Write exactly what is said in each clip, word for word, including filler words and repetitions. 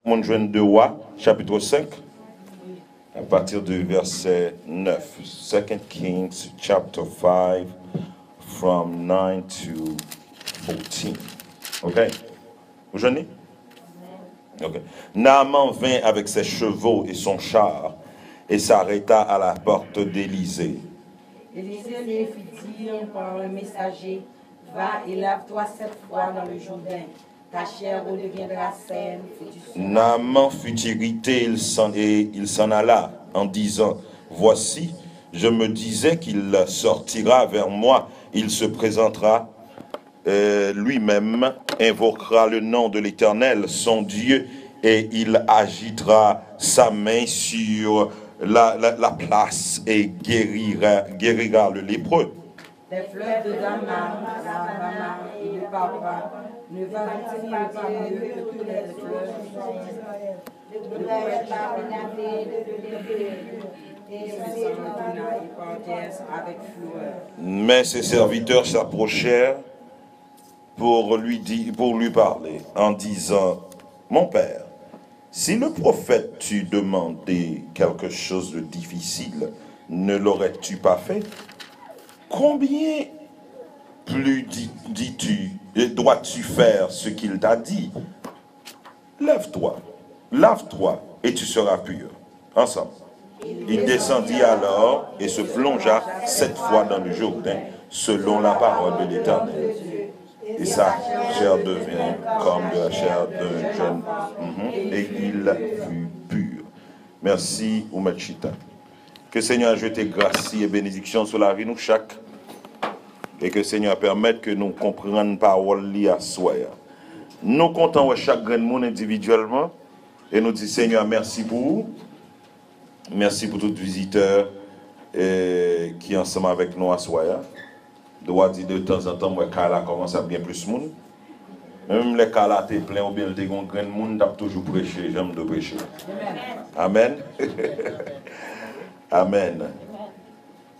Moun jwenn de Wa, chapit senk, à partir du verset neuf. Second Kings, chapter five, from nine to fourteen. Ok? Ou jwenn li? Ok. Naaman vint avec ses chevaux et son char et s'arrêta à la porte d'Élisée. Élisée lui fit dire par un messager, Va et lave-toi sept fois dans le Jourdain. Ta chair redeviendra saine et tu seras Naaman fut irrité, il s'en, et il s'en alla en disant, Voici, je me disais qu'il sortira vers moi, il se présentera euh, lui-même, invoquera le nom de l'Éternel, son Dieu, et il agitera sa main sur la, la, la place et guérira, guérira le lépreux. Les fleuves de Damas, Alabama et de Papra ne valent-ils pas mieux que toutes les fleurs d'Israël? Ne pourrais-je pas m'élaver de toutes les fleurs et s'en donner avec fleurs? Mais ses serviteurs s'approchèrent pour lui di-, pour lui parler, en disant, Mon père, si le prophète t'eût demandé quelque chose de difficile, ne l'aurais-tu pas fait? Combien plus di-, dis-tu, dois-tu faire ce qu'il t'a dit? Lève-toi, lave-toi, et tu seras pur. Ensemble. Il descendit alors et se plongea sept fois dans le Jourdain, selon la parole de l'Éternel. Et sa chair devint comme de la chair d'un jeune, mhm, et il fut pur. Mèsi, ou mèt chita. Ke Senyè a jete gras li e benediksyon sou lavi nou chak. E ke Senyè a pèmèt ke nou konprann pawòl li aswè a. Nou kontan wè chak grenn moun endividyèlman. E nou di, Senyè, mèsi pou ou. Mèsi pou tout vizitè, eh, ki ansanm avèk nou aswè a. Dwa di, de tanzantan, m wè kay la kòmanse ap gen plis moun. Men menm lè kay la te plen oubyen l te gen yon grenn moun, m t ap toujou preche jan m dwe preche. Amèn. Amèn.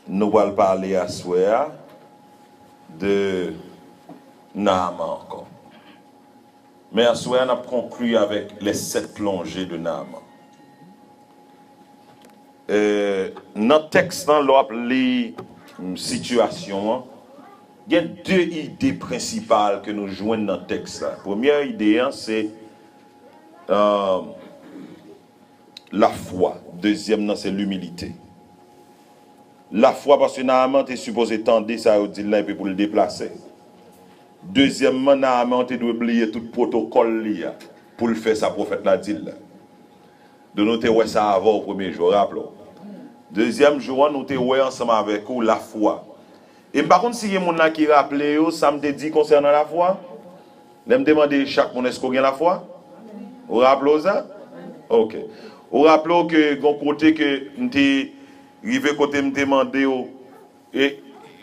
Nou pral pale aswè a de Naaman ankò. Men aswè a, n ap konkli avèk les sept plongées de Naaman. Eh, nan tèks lan, lè w ap li, mm, sitiyasyon an, gen de ide prensipal ke nou jwenn nan tèks la. Premyè ide an, se, eh, lafwa. Dezyèm nan, se limilite. Lafwa, paske Naaman te sipoze tande sa yo di l la, epi pou l deplase. Dezyèmman, Naaman te dwe bliye tout pwotokòl li a pou l fè sa pwofèt la di l la. Donk, nou te wè sa avè w premye jou, raple w. Dezyèm jou an, nou te wè ansanm avèk ou lafwa. E m pa konn si gen moun la ki raple yo sa m te di konsènan lafwa. Lè m te mande chak moun, èske w gen lafwa? Ou raple w sa? Ok. Ou raple w ke gon kote ke m te rive kote m te mande w, e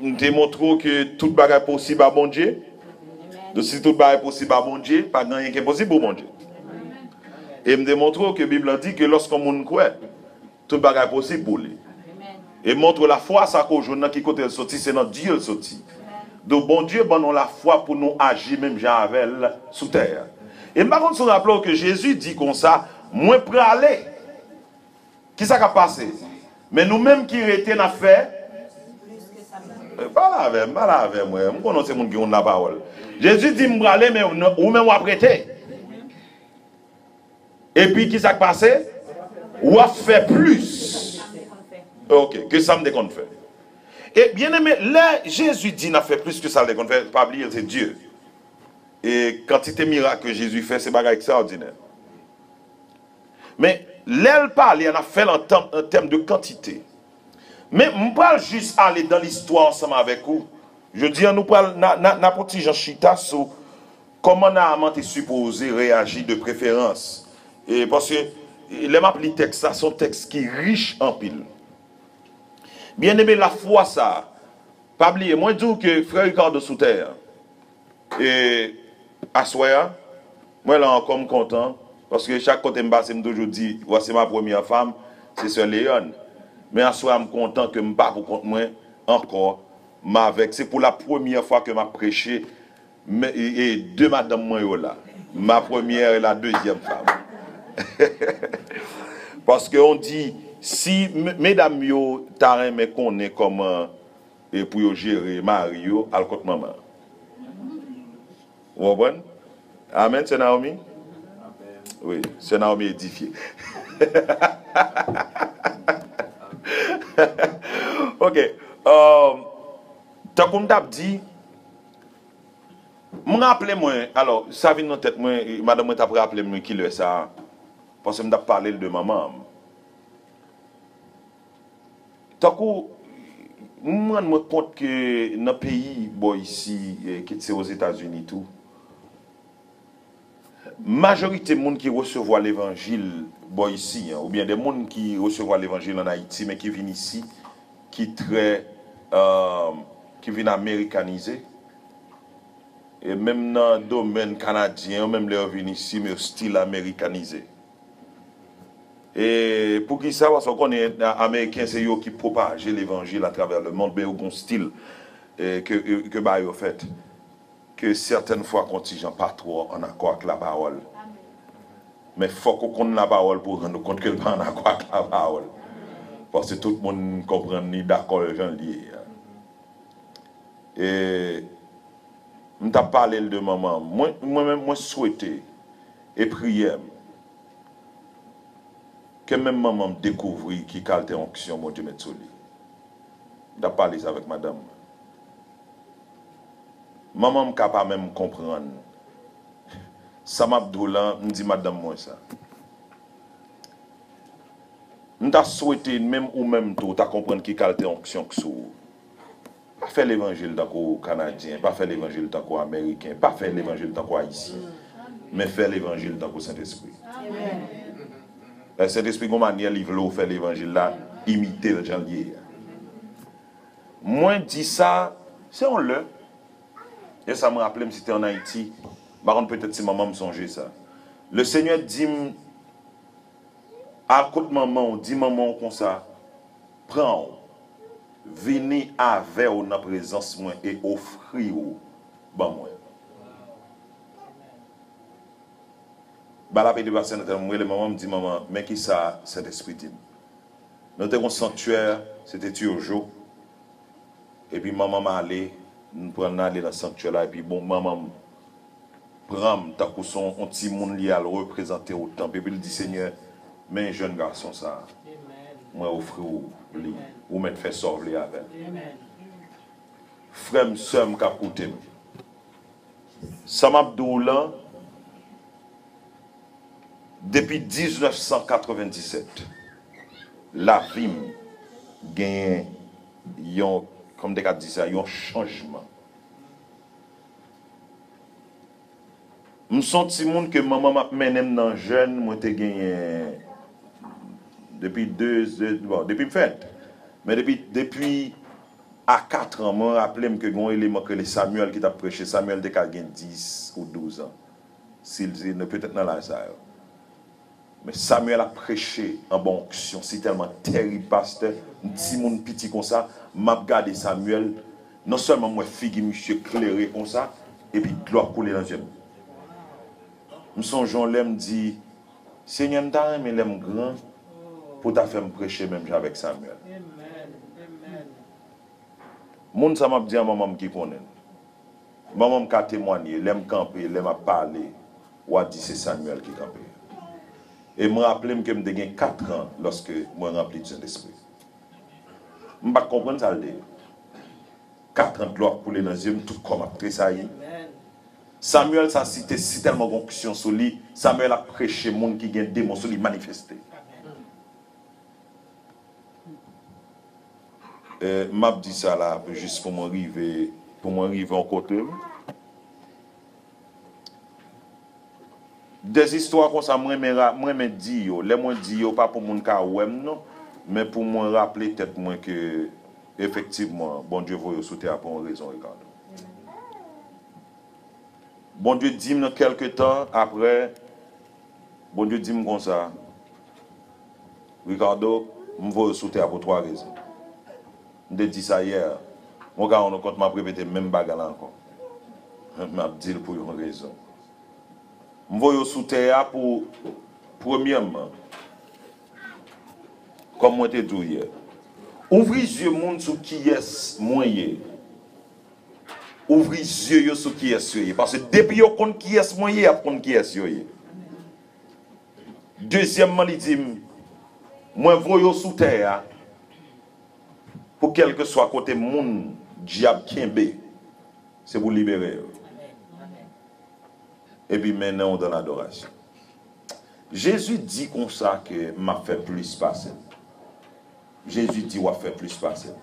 m te montre w ke tout bagay posib a Bondye? Donk, si tout bagay posib a Bondye, pa gen anyen ki enposib pou Bondye. E m te montre w ke Bib la di ke lòske yon moun kwè, tout bagay posib pou li. E montre lafwa sa ke w jwenn nan ki kote l soti, se nan Dye l soti. Donk, Bondye ban nou lafwa pou nou aji menm jan avè l sou tè a. E m pa konn si w raple w ke Jezi di konsa, Mwen prale. Kisa k ap pase? Men nou menm ki rete, n ap fè. Eh, pale avè m, pale avè m, wè. M konnen w se moun ki konn lapawòl. Jezi di, M prale, men ou menm w ap rete. Epi, kisa k pase? W ap fè plis. Ok, ke sa m te konn fè. E, byeneme, lè Jezi di n ap fè plis ke sa l te konn fè, pa bliye, l se Dye. E kantite mirak ke Jezi fè, se bagay ekstraòdinè. Men, lè l pale a, n ap fè l an tèm, an tèm de kantite. Men, m pral jis ale dan listwa ansanm avèk ou. Jodi a, nou pral, n a, n a, n ap yon ti jan chita sou kòman Naaman te sipoze reyaji de preferans. E paske, e lè m ap li tèks la, se yon tèks ki rich anpil. Byeneme, lafwa sa a, pa bliye, mwen di w ke frè Ricardo sou tè a, e aswè a, mwen la ankò, m kontan, paske chak kote m pase, m toujou di, Voici ma première femme, se sè Leonne. Men aswè a, m kontan ke m pa pou kont mwen ankò, m avèk, se pou la premyè fwa ke m ap preche, men, e, e de madanm mwen yo la. Ma première et la deuxième femme. Paske on di, si m- medam yo ta renmen konnen kòman e pou yo jere mari yo, al kot manman. Ou konprann? Amèn, sè Naomi? Wi, sè Naomi edifye. Ok. Um, tankou m t ap di, m raple mwen, alò, sa vin nan tèt mwen, madanm mwen t ap raple mwen kilè sa, paske m t ap pale l de manman m. Tankou, m rann mwen kont ke nan peyi bò isi, eh, kit se Ozetazini tou, majorite moun ki resevwa levanjil bò isi an, oubyen de moun ki resevwa levanjil ann Ayiti, men ki vin isi, ki trè, eh, ki vin amerikanize, e menm nan domèn kanadyen an, menm lè yo vin isi, men yo still amerikanize. E poukisa? Paske w konnen, a- Ameriken se yo ki pwopaje levanjil atravè lemonn, men yo gon stil, e, ke, ke ba yo fèt, ke sètèn fwa kontijan pa twò an akò ak lapawòl. Men fòk ou konn lapawòl pou w rann ou kont ke l pa an akò ak lapawòl. Paske tout moun konprann li dakò l jan l ye a. E m t ap pale l de manman m. Mwen, mwen menm, mwen swete e priyè m ke menm manman m dekouvri ki kalte onksyon Bondye met sou li. M t ap pale sa avèk madanm mwen. Manman m ka pa menm konprann. Sa m ap di w lan, m di madanm mwen sa. M ta swete menm ou menm tou, ou ta konprann ki kalte onksyon k sou ou. Pa fè levanjil tankou Kanadyen, pa fè levanjil tankou Ameriken, pa fè levanjil tankou Ayisyen, men fè levanjil tankou Sentespri. Lè Sentespri gon manyè li vle w fè levanjil la, imite l jan l ye a. Mwen di sa, se yon lè, e sa m raple m, si te ann Ayiti, m pa konn, petèt si manman m sonje sa. Lesenyè di m, al kot manman w, di manman w konsa, pran w, vini avè w nan prezans mwen e ofri w ban mwen. Ba l ap ede pase nan tèt mwen, m rele manman m, m di, "Manman, men ki sa Sentespri di m." Nou te gon sanktyè, se te Turgeau. Epi manman m ale, m pran n ale nan sanktyè la, epi bon, manman m pran m tankou se yon, yon timoun li al reprezante o tanp. Epi l di, "Senyè, men jèn gason sa a. Mwen ofri w li. Ou mèt fè sa w vle avè l." Frè m, sè m k ap koute m, sa m ap di w lan, depi diznèf san katrevenndisèt, lavi m genyen yon, kòman m te ka di sa, yon chanjman. M se yon timoun ke manman m ap mennen m nan jèn, mwen te genyen depi de, de, bon, depi m fèt. Men depi, depi a kat an, mwen raple m ke gen yon eleman k rele Samuel ki t ap preche. Samuel te ka gen dis ou douz an. Si l, si, petèt nan laj sa yo. Men Samuel ap preche anba onksyon si tèlman tèrib, pastè. M timoun piti konsa, m ap gade Samuel, non sèlman m wè figi misye klere konsa, epi dlo ap koule nan zye m. M sonje yon lè m di, "Senyè, m ta renmen lè m gran pou w ta fè m preche menm jan avèk Samuel." Moun sa m ap di a, manman m ki konnen l. Manman m ka temwanye, lè m kanpe, lè m ap pale, w a di se Samuel ki kanpe. E m raple m ke m te gen kat an lòske mwen ranpli di Sentespri. M pa t konprann sa l te ye. Kat an, dlo ap koule nan zye m, tout kò m ap tresayi. Samuel sa, si te, si tèlman gen onksyon sou li, Samuel ap preche, moun ki gen demon sou li manifeste. Eh, m ap di sa la jis pou mwen rive, pou mwen rive yon kote. Dèzistwa konsa, mwen renmen ra-, mwen renmen di yo. Lè mwen di yo, pa pou moun ka wè m non, men pou mwen raple tèt mwen ke, efektivman, Bondye voye w sou tè a pou yon rezon, Ricardo. Bondye di m nan kèlke tan apre, Bondye di m konsa, "Ricardo, m voye w sou tè a pou twa rezon." M te di sa yè. Mwen ka rann nou kont m ap repete menm bagay la ankò. M ap di l pou yon rezon. M voye w sou tè a pou Premyèman, kòm mwen te di w yè, ouvri zye moun sou kiyès mwen ye. Ouvri zye yo sou kiyès yo ye. Paske depi yo konn kiyès mwen ye, y ap konn kiyès yo ye. Dezyèmman, li di m, mwen voye w sou tè a pou kèlkeswa kote moun dyab kenbe, se pou libere yo. Epi mennen w dan ladorasyon. Jezi di konsa ke m ap fè plis pase l. Jezi di w ap fè plis pase l.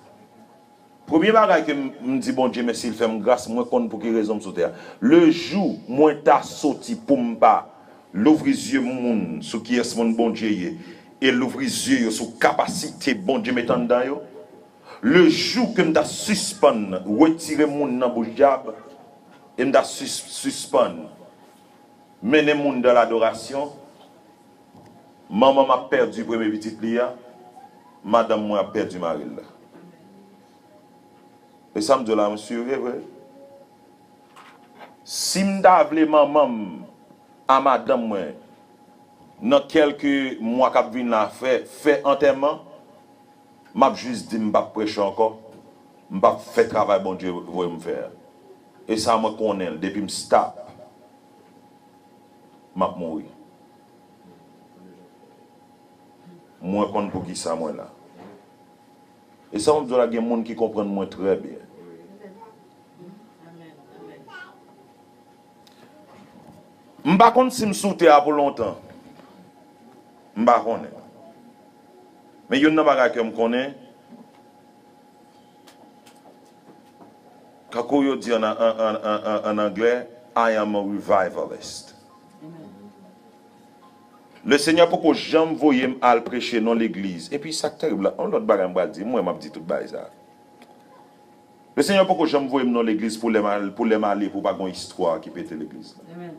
Premye bagay ke m, m di Bondye mèsi, l fè m gras, mwen konn pou ki rezon m sou tè a. Le jou mwen ta soti pou m pa louvri zye moun sou kiyès moun Bondye ye, e louvri zye yo sou kapasite Bondye met anndan yo, le jou ke m ta sispann retire moun nan bouch dyab, e m ta sis-, sispann mennen moun dan ladorasyon, manman m ap pèdi premye pitit li a, madanm mwen ap pèdi mari l la. E sa m di w la, m sire vre. Si m ta vle manman m a madanm mwen, nan kèlke mwa k ap vin la, fè, fè antèman, m ap jis di m p ap preche ankò, m p ap fè travay Bondye voye m fè a. E sa mwen konnen l, depi m stop, m ap mouri. Mwen konn poukisa mwen la. E sa mwen di w la, gen moun ki konprann mwen trè byen. M pa konn si m sou tè a pou lontan. M pa konnen. Men youn nan bagay ke m konnen, kankou yo di an, an, an, an, an anglè, I am a revivalist. Le Senyè poko janm voye m al preche nan legliz. Epi sa k terib la, yon lòt bagay m pral di, m wè m ap di tout bagay sa. Le Senyè poko janm voye m nan legliz pou lè m al, pou lè m ale pou pa gon istwa ki pete legliz la.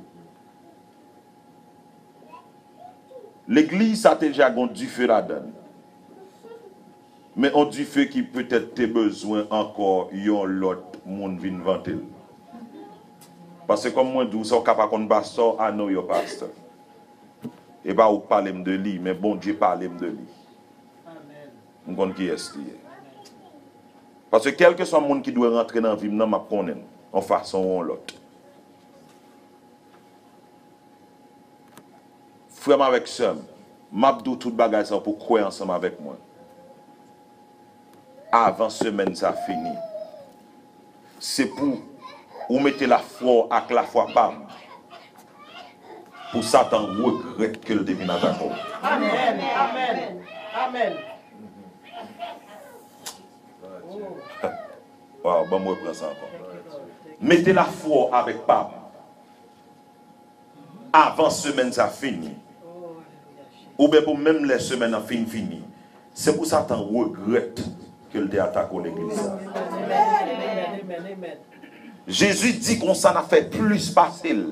Legliz sa te deja gon dife ladan l. Men on dife ki petèt te bezwen ankò yon lòt moun vin vante l. Paske kòm mwen di w, sa w ka pa konn pastè w, I know your pastor. E pa ou k pale m de li, men Bondye pale m de li. M konn kiyès li ye. Paske kèlkeswa moun ki dwe rantre nan vi m nan, m ap konnen l, yon fason ou yon lòt. Frè m avèk sè m, m ap di w tout bagay sa pou kwè ansanm avèk mwen. Avan semèn sa fini, se pou ou mete lafwa w ak lafwa pa m, pou Satan regrèt ke l te vin atake w. Amèn, amèn, amèn. Waw, ban m repran sa ankò. Mete lafwa w avèk pa m. Avan semèn sa fini, oubyen pou menm lè semèn nan fin fini, se pou Satan regrèt ke l te atake w legliz sa. Jezi di konsa n ap fè plis pase l.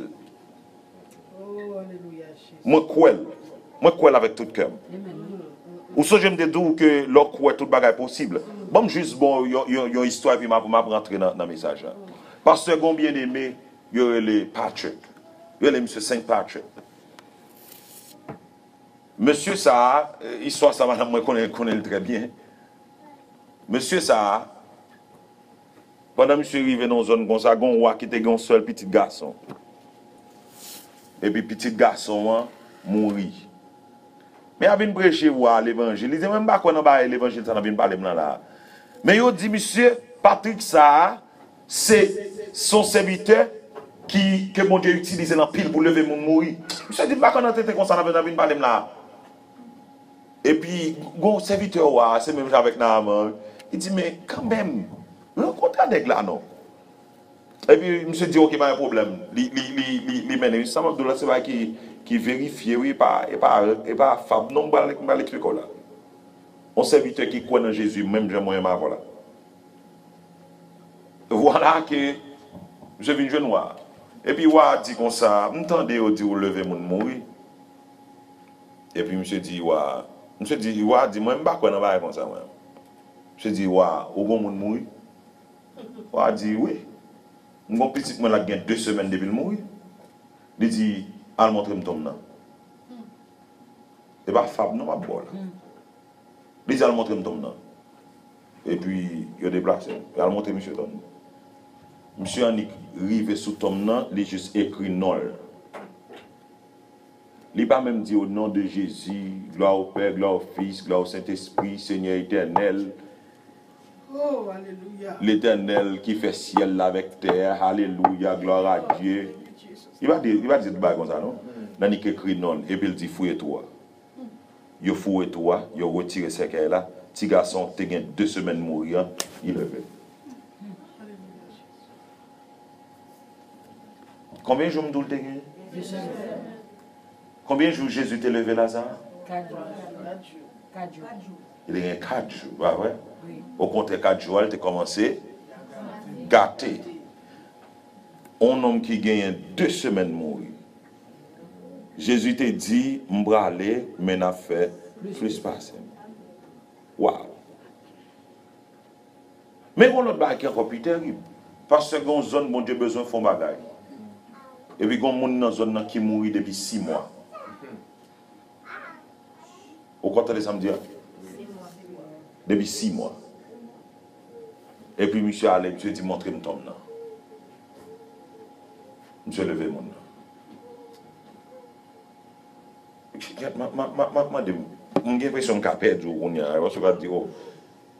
Mwen kwè l. Mwen kwè l avèk tout kè m. Ou sonje m te di w ke lè w kwè tout bagay posib. Ban m jis ba w yon, yon, yon istwa epi m ap, m ap rantre nan, nan mesaj la. Pastè gen yon byeneme, yo rele Patrick. Yo rele misye Saint Patrick. Mesye sa a, eh, istwa sa, madanm mwen konnen, konnen l trè byen. Mesye sa a, pandan misye rive nan yon zòn konsa, gen yon wa ki te gen yon sèl pitit gason. Epi pitit gason an mouri. Men y ap vin preche wa a levanjil. Li di, "Mwen, m pa kwè nan bagay levanjil sa n ap vin pale m nan la a." Men yo di misye, Patrik sa a, se, se yon sèvitè ki, ke Bondye itilize l anpil pou leve moun mouri. Misye di, "M pa kwè nan tenten konsa n ap, n ap vin pale m la a." Epi, gon sèvitè wa a, se menm jan avèk Naaman, li di, "Men kanmenm, rankontre a nèg la non." Epi misye di, "Oke, pa gen pwoblèm." Li, li, li, li, li mennen. Sa m ap di w la, se bagay ki, ki verifye, wi, e pa, e pa, e pa fab, non, m pral, m pral eksplike w la. Yon sèvitè ki kwè nan Jezi, menm jan mwen menm avè w la. Vwala ke misye vin jwenn wa a. Epi wa a di konsa, "M tande yo di ou leve moun mouri." Epi misye di wa a, misye di, wa a di, "Mwen, m pa kwè nan bagay konsa, mwen." Misye di wa a, "Ou gon moun mouri?" Wa a di, "Wi. M gon pitit mwen la ki gen de semèn depi l mouri." Li di, "Al montre m tonm nan." pa fab non m ap ba w la. Li di al montre m tonm nan. Epi, yo deplase m. Yo al montre misye tonm nan. Misye annik rive sou tonm nan, li jis ekri non l. Li pa menm di, "Au nom de Jésus, gloire au Père, gloire au Fils, gloire au Saint-Esprit, Seigneur éternel, Oh, alelouya. Letènèl ki fè syèl la avèk tè a, alelouya, glwa a Dye." Li pa di, li pa di tout bagay konsa, non. Nan li ekri non l, epi l di, "Fouye twou a." Yo fouye twou a, yo retire sèkèy la. Ti gason te gen de semèn mouri an, li leve. Konbyen jou m di w l te gen? Konbyen jou Jezi te leve Laza? Kat jou. Kat jou. Li te gen kat jou, pa vre? Okontrè, kat jou a, li te kòmanse gate. On nonm ki genyen de semèn mouri. Jezi te di, "M prale, men n ap fè plis pase m." Waw! Men gen yon lòt bagay ki ankò pi terib. Pastè, gen yon zòn Bondye bezwen fè yon bagay. Epi gen yon moun nan zòn nan ki mouri depi sis mwa. Ou konn tande sa m di a? Depi sis mwa. Epi misye ale, misye di, "Montre m tonm nan." Misye leve moun nan. M ap, m ap, m ap, m ap mande m, m gen enpresyon m ka pèdi w kounye a, paske w ka di, "Oh,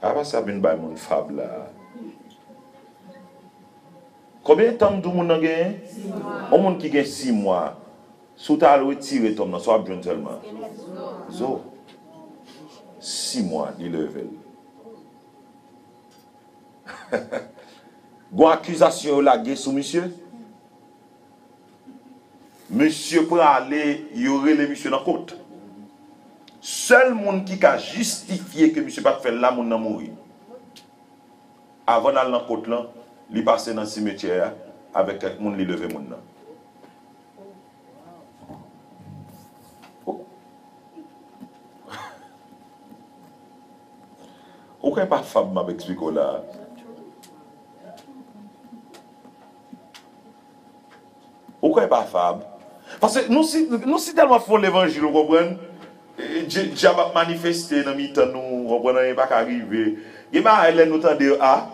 apa sa vin bay moun fab la a?" Konbyen tan m di w moun nan genyen? Yon moun ki gen sis mwa, si w ta al retire tonm nan, sa w ap jwenn sèlman? Zo. Sis mwa, li leve l. Gon akizasyon yo lage sou misye. Misye prale, yo rele misye nan kot. Sèl moun ki ka jistifye ke misye pa t fè l la, moun nan mouri. Avan l al nan kot lan, li pase nan simetyè a avèk kèk moun, li leve moun nan. Ou kwè pa fab m ap eksplike w la a? Ou kwè pa fab? Paske nou si, nou si tèlman fè yon levanjil, ou konprann? E, dye-, dyab ap manifeste nan mitan nou, ou konprann, anyen pa ka rive. Gen bagay lè nou tande yo, a,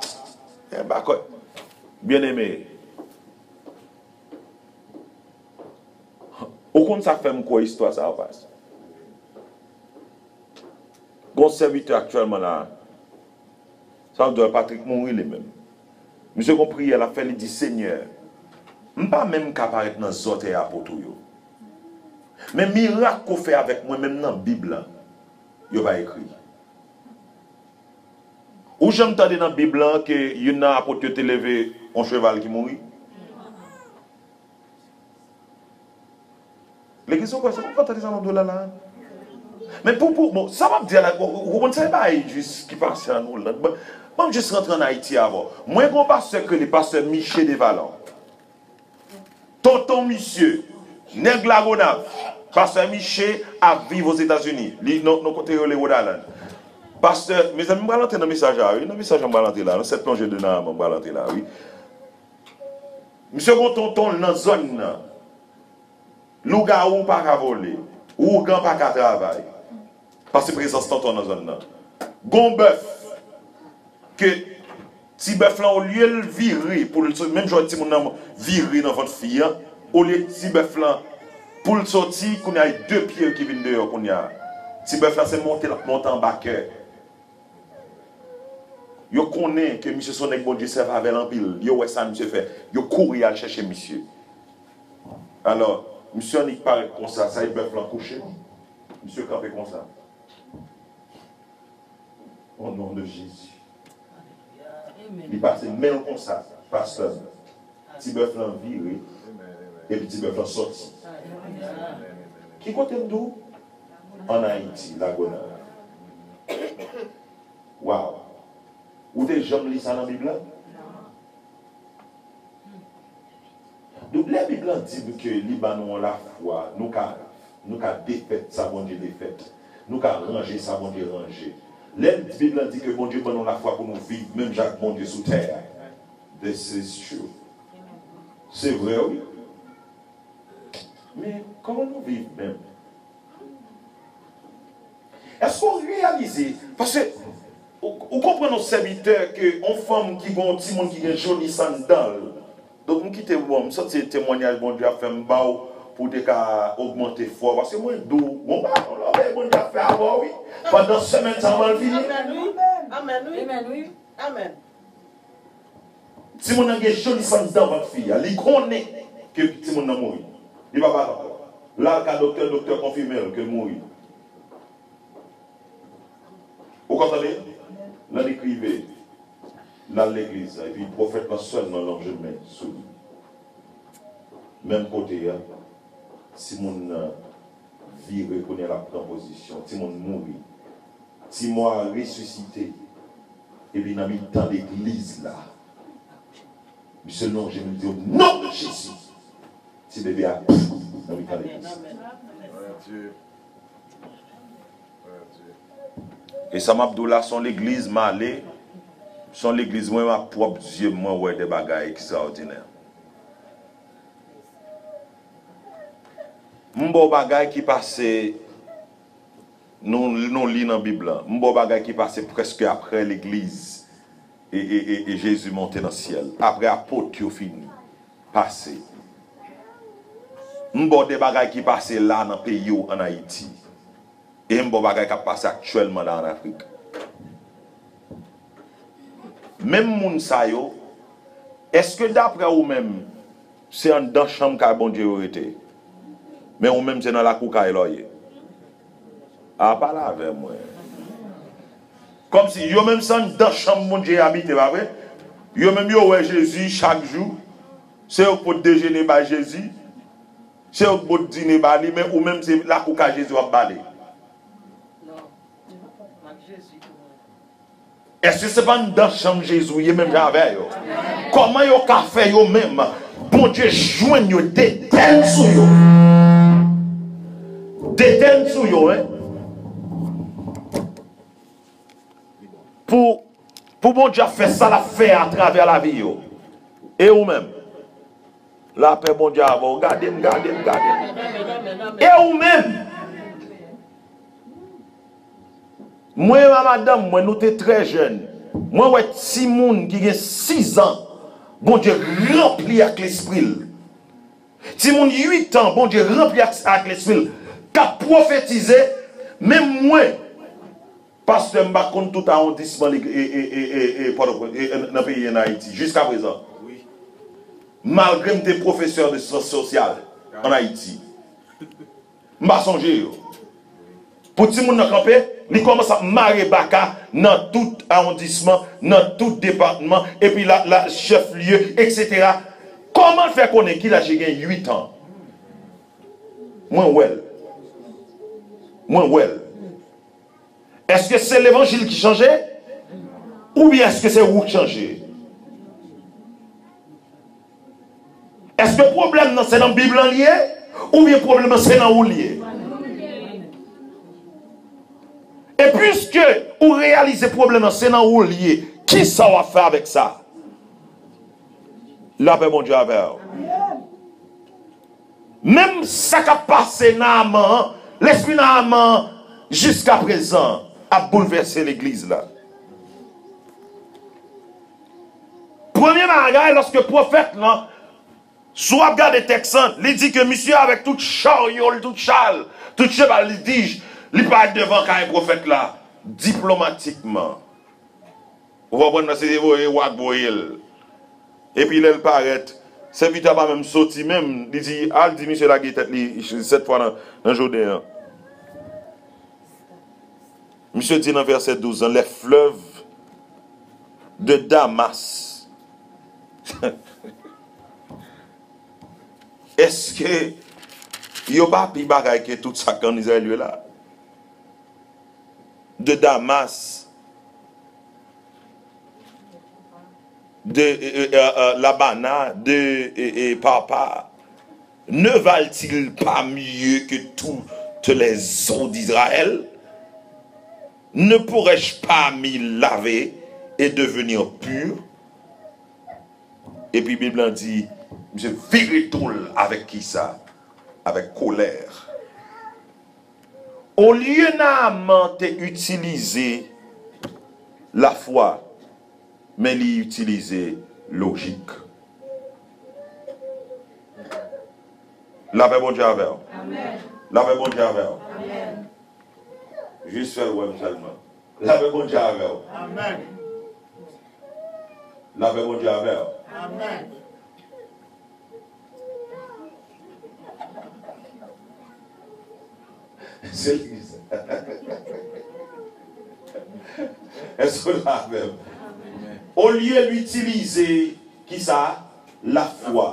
e pa kwè. Byeneme, ou konn sa k fè m kwè istwa sa a, pastè? Gon sèvitè aktyèlman la, sa vle di Patrick mouri li menm. Misye gon priyè l ap fè, li di, Senyè, m pa menm ka parèt nan zòtèy apot ou yo. Men mirak ke w fè avèk mwen, menm nan Bib lan, yo pa ekri. Ou janm tande nan Bib lan ke youn nan apot yo te leve yon cheval ki mouri? Legliz, ou kwè se konsa tande sa m ap di w la la? Men pou, pou, bon, sa m ap di a la, ou, ou konprann sa e bagay jis ki pase an Oland. Ban, ban m jis rantre an Ayiti avè w. Mwen gen yon pastè k rele pastè Miche Devalan. Tonton misye, nèg Lagonav, pastè Miche ap viv Ozetazini. Li nan, nan kote yo rele Rhode Island. Pastè, mezanmi, m pral antre nan mesaj la, wi. Nan mesaj la, m pral antre la. Nan sèt plonje de nan lanmò, m pral antre la, wi. Misye gon tonton l nan zòn nan. Lougawou pa ka vole. Ougan pa ka travay. Paske prezans tonton nan zòn nan. Gon bèf ke ti bèf lan, olye l vire pou l soti, menm jan timoun nan vire nan vant fi an, olye ti bèf lan pou l soti, kounye a e de pye ki vin deyò kounye a. Ti bèf lan se monte l ap monte anba kè. Yo konnen ke misye se yon nèg Bondye sèvi avè l anpil. Yo wè sa misye fè. Yo kouri al chèche misye. Alò, misye annik parèt konsa, sa e bèf lan kouche. Misye kanpe konsa. Au nom de Jésus. Li pase men l konsa, pastè. Ti bèf lan vire, epi ti bèf lan soti. Ki kote m di w? Ann Ayiti, Lagonav. Waw! Ou te janm li sa nan Bib la? Donk, lè Bib lan di nou ke li ban nou yon lafwa, nou ka, nou ka defèt sa Bondye defèt. Nou ka ranje sa Bondye ranje. Lè Bib lan di ke Bondye ban nou lafwa pou nou viv menm jan ak Bondye sou tè a. This is true. Se vre, wi. Men, kòman nou viv menm? Èske w reyalize? Paske ou, ou konprann yon sèvitè ke yon fanm ki gen yon timoun ki gen joli sa anndan l. Donk, m kite, bon, m santi se temwanyaj Bondye ap fè m ba w pou w te ka ogmante fwa w. Paske mwen di w, bon, ba, yon lòbèy Bondye ap fè avè w, wi. Pandan semèn sa a, anvan l fini. Amèn, wi. Amèn, wi. Amèn, wi. Amèn. Timoun nan gen joli sa anndan vant fi a. Li konnen ke timoun nan mouri. Li pa bat ankò. L al ka doktè, doktè konfime l ke l mouri. Ou konn tande? Lè li k rive, l al legliz la, epi pwofèt lan sèlman lonje men sou li. Menm kote a, timoun nan vire, kounye a l ap pran pozisyon. Timoun mouri. Timoun an resisite. Epi nan mitan legliz la, misye lonje men, li di, "O non de Jezi!" Ti bebe a, pff, nan mitan legliz. Amèn. Amèn. E sa m ap di w la, se yon legliz m ale, se yon legliz mwen, ak pwòp zye m, mwen wè de bagay ekstraòdinè. M ba w bagay ki pase, nou, nou li nan Bib la. M ba w bagay ki pase prèske apre legliz e, e, e, e Jezi monte nan syèl. Apre apot yo fin pase. M ba w de bagay ki pase la nan peyi w, ann Ayiti. E m ba w bagay k ap pase aktyèlman la ann Afrik. Menm moun sa yo, èske daprè ou menm, se anndan chanm kay Bondye yo rete? Men ou menm, se nan lakou kay la w ye? A, pale avè mwen. Kòmsi yo menm se anndan chanm Bondye abite, pa vre? Yo menm yo wè Jezi chak jou. Se yo k pot dejene bay Jezi. Se yo k pot dine ba li, men ou menm se lakou kay Jezi w ap bale. Non. M ak Jezi tou mwen. Èske se pa anndan chanm Jezi w ye menm jan avè yo? Kòman yo ka fè yo menm, Bondye jwenn yo, detèn sou yo? Detèn sou yo, en. Pou, pou Bondye ap fè sa l ap fè atravè lavi yo. E ou menm? Lapè Bondye avè w. Gade m, gade m, gade m. E ou menm? Mwen ak madanm mwen, nou te trè jèn. Mwen wè timoun ki gen sis an, Bondye ranpli ak lespri l. Timoun uit an, Bondye ranpli ak, ak lespri l, k ap pwofetize. Men mwen, pastè, m pa konn tout awondisman leg-, e, e, e, e, e, Pòtoprens, e, e, nan peyi ann Ayiti, jiskaprezan. Malgre m te pwofesè de syans sosyal ann Ayiti. M pa sonje yo. Pou timoun nan kanpe, li kòmanse ap mare baka nan tout awondisman, nan tout depatman, epi la, la, chèf lye, etsetera. Kòman l fè konnen ki laj li gen? Uit an. Mwen wè l. Mwen wè l. Èske se levanjil ki chanje? Oubyen èske se ou k chanje? Èske pwoblèm nan se nan Bib lan li ye? Oubyen pwoblèm nan se nan ou li ye? E piske ou reyalize pwoblèm nan se nan ou li ye, kisa w ap fè avèk sa? Lapè Bondye avè w. Menm sa k ap pase Naaman an, lespri Naaman an, jiskaprezan, ap boulvèse legliz la. Premye bagay, lòske pwofèt lan, si w ap gade tèks lan, li di ke misye avèk tout charyo l, tout cha l, tout cheval, li di, li parèt devan kay pwofèt la, diplomatikman. Ou konprann, paske se voye wa k voye l. Epi lè l parèt, sèvitè a pa menm soti menm, li di, al di misye lage tèt li sèt fwa nan, nan Jouden an. Misye di nan vèsè douz lan, les fleuves de Damas. Èske yo pa pi bagay ke tout sa k ann Izrayèl yo la? De Damas, de, euh, euh, euh, Labana, de, euh, euh, Pharpar, ne valent-ils pas mieux que toutes les eaux d'Israël? Ne pourrais-je pas m'y laver et devenir pur? Epi Bib lan di, misye vire do l avèk kisa? Avèk kolè. Olye Naaman te itilize lafwa, men li itilize lojik. Lapè Bondye avè w. Lapè Bondye avè w. Jis fè l wè m sèlman. Lapè Bondye avè w. Lapè Bondye avè w. Se legliz. Èske w la avè m? Olye l itilize kisa? Lafwa,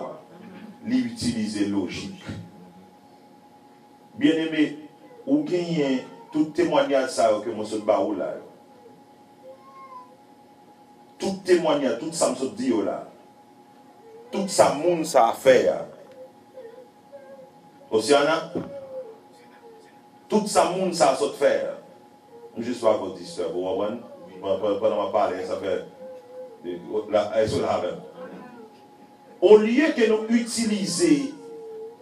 li itilize lojik. Byeneme, ou genyen tout temwayaj sa yo ke mwen sot ba ou la yo. Tout temwayaj, tout sa m sot di yo la. Tout sa moun sa a fè a. Osiana, tout sa moun sa a sot fè a. M jis pa vle disturb, ou konprann? Pandan m ap pale, sa fè, la, èske w la avè m? Olye ke nou itilize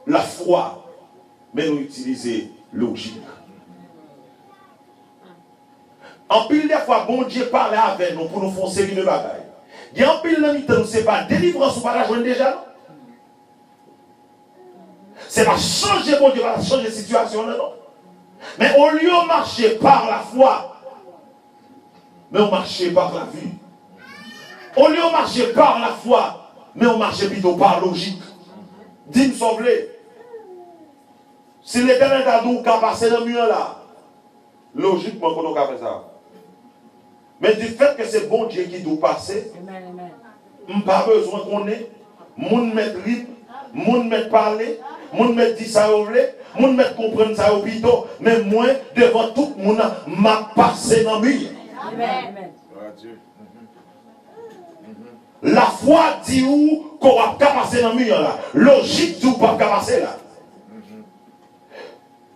lafwa, men nou itilize lojik. Anpil de fwa, Bondye pale avè nou pou nou fè yon seri de bagay. Gen anpil nan mitan nou, se pa delivrans ou pa ta jwenn deja, non. Se pa chanje Bondye pa ta chanje sitiyasyon nan, non. Men olye w mache pa lafwa, men w mache pa lavi. Olye w mache pa lafwa, men w mache pito pa lojik. Di m sa w vle. Si Letènèl ta di w ka pase nan mi an la, lojikman, kote w ka fè sa? Men difèt ke se Bondye ki di w pase, m pa bezwen konnen. Moun mèt ri, moun mèt pale, moun mèt di sa yo vle, moun mèt konprann sa yo pito, men mwen, devan tout moun, m ap pase nan mi an. Lafwa di w ke w ap ka pase nan mi an la. Lojik di w p ap ka pase la.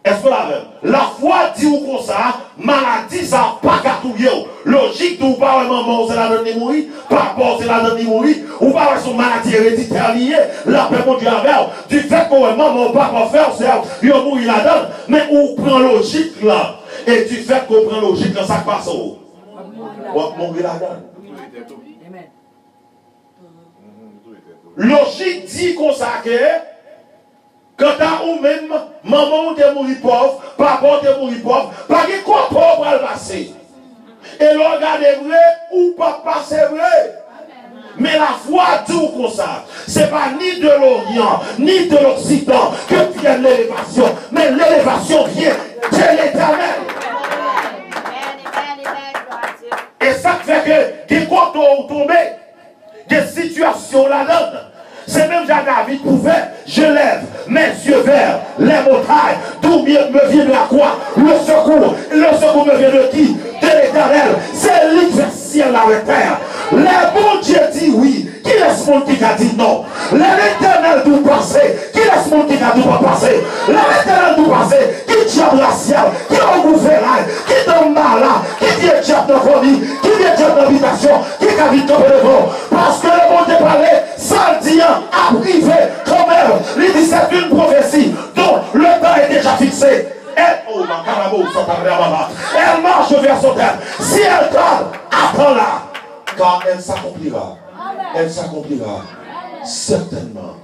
Èske w la avè m? Lafwa di w konsa, maladi sa a pa ka touye w. Lojik di w pa wè manman w se ladan li mouri, papa w se ladan li mouri, ou pa wè se yon maladi ereditè li ye, lapè Bondye avè w. Difèt ke w wè manman w, papa w, frè w, sè w, yo mouri ladan l, men ou pran lojik lan. E difèt ke w pran lojik lan, sa k pase w? W ap mouri ladan l. Lojik di konsa ke, kanta ou menm, manman w te mouri pòv, papa w te mouri pòv, pa gen kote w pral pase. E lè w gade vre, ou p ap pase vre. Men lafwa di w konsa, se pa ni de l'Orient, ni de l'Occident que vienne l'élévation, mais l'élévation vient de l'Éternel. E sa k fè ke gen kote w tonbe, gen sitiyasyon w ladan l. Se menm jan David pou fè, je lève mes yeux vers les montagnes, d'où me, me viendra quoi? Le secours. Le secours me vient de qui? De l'Éternel. Se li k fè syèl la avèk tè a. Lè Bondye di wi, kilès moun ki ka di non? Lè Letènèl di w pase, kilès moun ki ka di w pa pase? Lè Letènèl di w pase, ki djab rasyal, ki ogou feray, ki danmala, ki vye djab nan fanmi, ki vye djab nan bitasyon, ki ka vin kanpe devan w? Paske lè Bondye pale, sa l di an ap rive kanmenm. Li di, c'est une prophétie dont le temps est déjà fixé. Elle, oh, ma carabo, santa brababa. Elle marche vers son terme. Si elle tarde, attends-la, car elle s'accomplira. Elle s'accomplira certainement.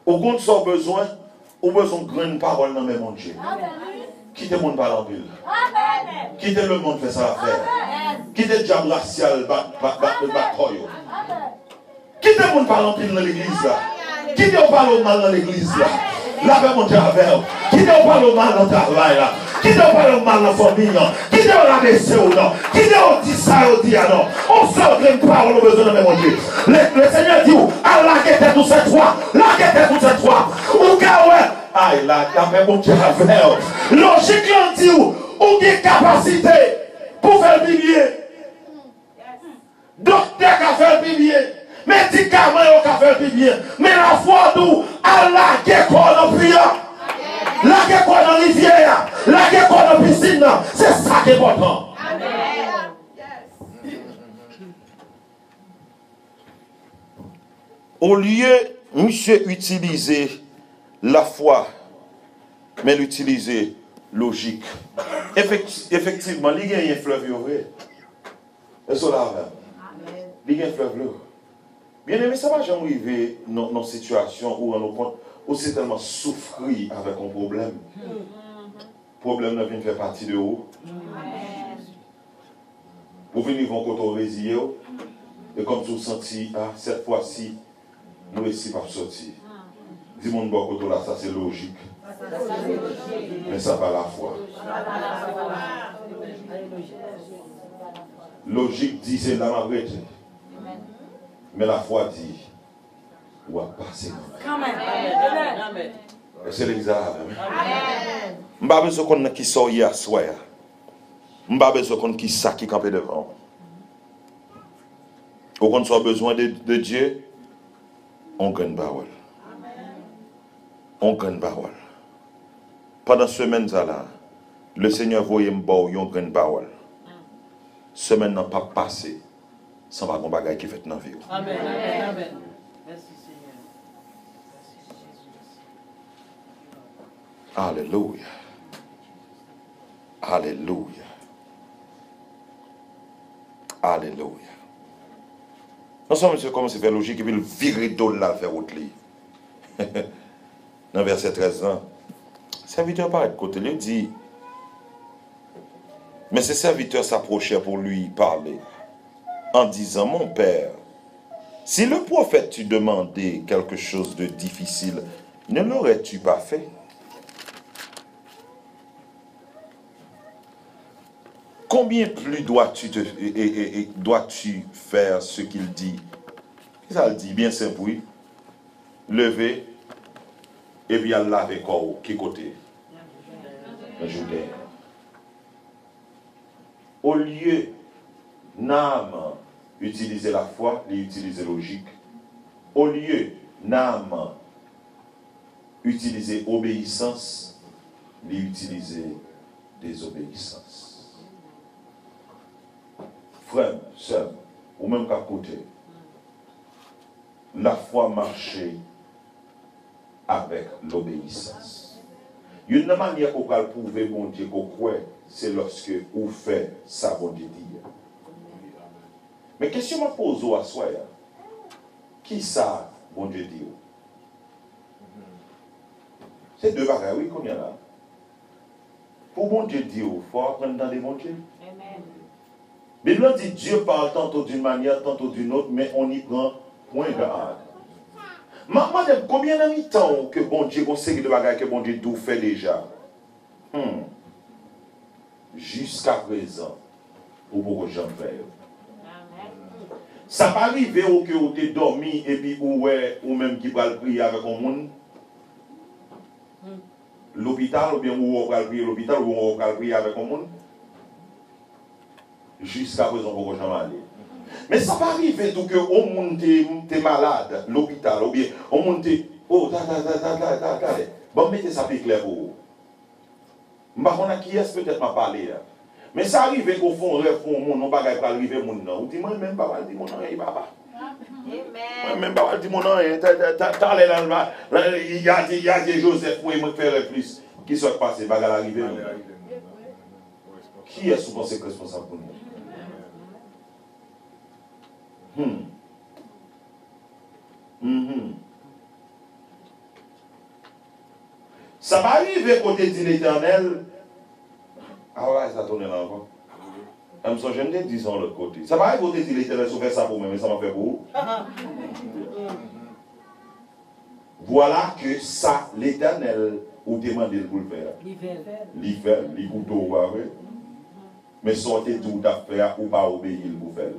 Ou konn sa w bezwen? Ou bezwen grenn pawòl nan men Bondye. Kite moun pale anpil. Kite lemonn fè sa l ap fè. Kite djab rasyal bat, bat, bat, bat kò yo. Kite moun pale anpil nan legliz la. Kite yo pale w mal nan legliz la. Lapè Bondye avè w. Kite yo pale w mal nan travay la. Kite yo pale w mal nan fanmi an. Kite yo rabese w non. Kite yo di sa yo di a non. On sèl grenn pawòl ou bezwen nan men Bondye. Le, le Senyè di w, al lage tèt ou sèt fwa. Lage tèt ou sèt fwa. Ou ka wè. Ay, la, lapè Bondye avè w. Lojik lan di w, ou gen kapasite pou fè l pi byen. Doktè ka fè l pi byen. Medikaman yo ka fè l pi byen. Men lafwa w di w, al lage kò w nan pwi a. Lage kò w nan rivyè a. Lage kò w nan pisin nan. Se sa k enpòtan. Olye misye itilize lafwa, Men l itilize lojik. Efekti- efektivman, li genyen flèv yo vre. Èske w la avè m? Li gen flèv yo. Byeneme, sa pa janm rive nan nan sitiyasyon ou rann ou kont ou si tèlman soufri avèk yon pwoblèm. Pwoblèm nan vin fè pati de ou. Ou vin rive yon kote w reziye w, e kòmsi w santi, a, sèt fwa si, nou resi p ap soti. Di moun bò kote w la, sa se lojik. Men sa pa lafwa. Lojik di se la m ap rete. Men lafwa di, w ap pase kanmenm. Èske legliz la avè m? M pa bezwen konn nan kisa w ye aswè a. M pa bezwen konn kisa ki kanpe devan w. Ou konn sa w bezwen de, de Dye? On grenn pawòl. On grenn pawòl. Pandan semèn sa la, Lesenyè voye m ba w yon grenn pawòl. Semèn nan p ap pase san pa gen bagay ki fèt nan vi w. Amèn, amèn, amèn. Mèsi, Senyè. Alelouya. Alelouya. Alelouya. Non sèlman misye kòmanse fè lojik, epi l vire do l la, l fè wout li. Nan vèsè trèz lan, sèvitè parèt kote l, li di, mais ses serviteurs s'approchèrent pour lui parler, en disant, mon père, si le prophète t'eût demandé quelque chose de difficile, ne l'aurais-tu pas fait? Combien plus dois-tu te, et, et, et, et dois-tu faire ce qu'il dit? Kisa l di? Byen senp, wi. Leve, epi al lave kò w. Ki kote? Nan Jouden. Olye Naaman itilize lafwa, li itilize lojik. Olye Naaman itilize obeyisans, li itilize dezobeyisans. Frè m, sè m, ou menm k ap koute, lafwa mache avèk lobeyisans. Youn nan manyè ke w pral pwouve Bondye ke w kwè, se lòske ou fè sa Bondye di a. Men kesyon m ap poze w aswè a, kisa Bondye di w? Se de bagay, wi, kounye a la. Pou Bondye di w, fò w aprann tande Bondye. Bib la di, Dieu parle tantôt d'une manière, tantôt d'une autre, mais on n'y prend point garde. M ap mande m, konbyen nan mitan w ke Bondye, gon seri de bagay ke Bondye di w fè deja? Hmm. Jiskaprezan, ou poko janm fè yo. Sa pa rive w ke w te dòmi epi ou wè ou menm ki pral priye avèk yon moun lopital, oubyen ou wè w pral priye lopital, oubyen ou wè w pral priye avèk yon moun? Jiskaprezan, w poko janm ale. Men sa pa rive tou ke yon moun te, te malad lopital, oubyen yon moun te, o, ta, ta, ta, ta, ta, ta, ta, ban m mete sa pi klè pou ou. M pa konn ak kiyès petèt m ap pale a. Men sa rive ke w fè yon rèv pou yon moun, yon bagay pral rive moun nan. Ou di, mwen menm m pa pral di moun anyen, papa. Mwen menm m pa pral di moun anyen. Ta- ta- ta- Talè la, la, la, y a di, y a di Joseph, mwen, mwen k fè rèv plis. Kisa k pase? Bagay la rive moun nan. Kiyès ou panse k responsab kounye a? Hmm. Mhm. Sa pa rive ke w te di Letènèl, a w la sa tounen la ankò. M sonje m te di sa yon lòt kote. Sa pa rive w te di Letènèl, si w fè sa pou mwen, men sa m ap fè pou ou. Vwala ke sa Letènèl ou te mande l pou l fè a. Li fè l. Li fè l, li koute w, pa vre? Men sa w te di w t ap fè a, ou pa obeyi l pou fè l.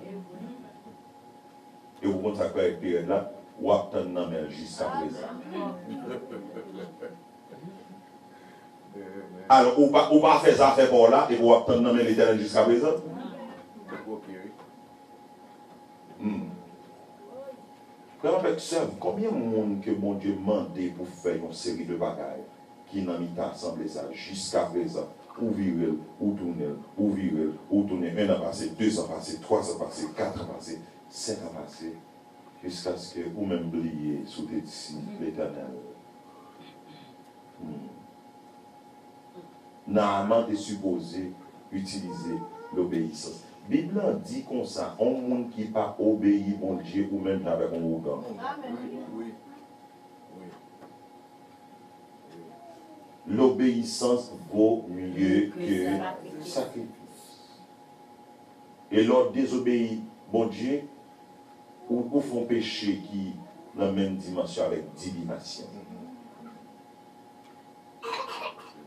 E ou konn sa k fè rèd pi rèd la? W ap tann nan men l jiskaprezan. Alò, ou pa, ou pa fè zafè pa w la, epi w ap tann nan men Letènèl jiskaprezan? Hmm. Frè m avèk sè m, konbyen moun ke Bondye mande pou fè yon seri de bagay ki nan mitan asanble sa jiskaprezan? Ou vire l, ou tounen l, ou vire l, ou tounen. En an pase, de zan pase, twa zan pase, kat an pase, senk an pase, jiskaske ou menm bliye si w te di Letènèl. Hmm. Naaman te sipoze itilize lobeyisans. Bib lan di konsa, yon moun ki pa obeyi Bondye, ou menm jan avèk yon ougan. Lobeyisans vo mye ke sakrifis. E lè w dezobeyi Bondye, ou, ou fè yon peche ki nan menm dimansyon avèk divinasyon.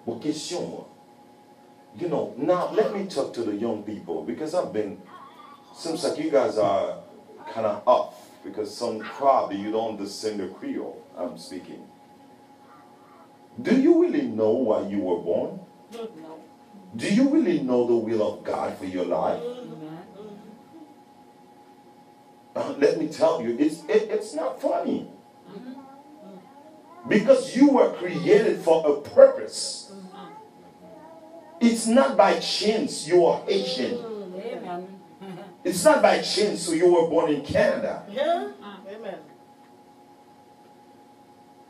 Bon, kesyon an. You know, now let me talk to the young people because I've been, seems like you guys are kind of off because some probably you don't understand the Creole I'm speaking. Do you really know why you were born? No. Do you really know the will of God for your life? Uh, let me tell you, it's, it, it's not funny. Because you were created for a purpose. It's not by chance you are Haitian. It's not by chance you were born in Canada. Amen.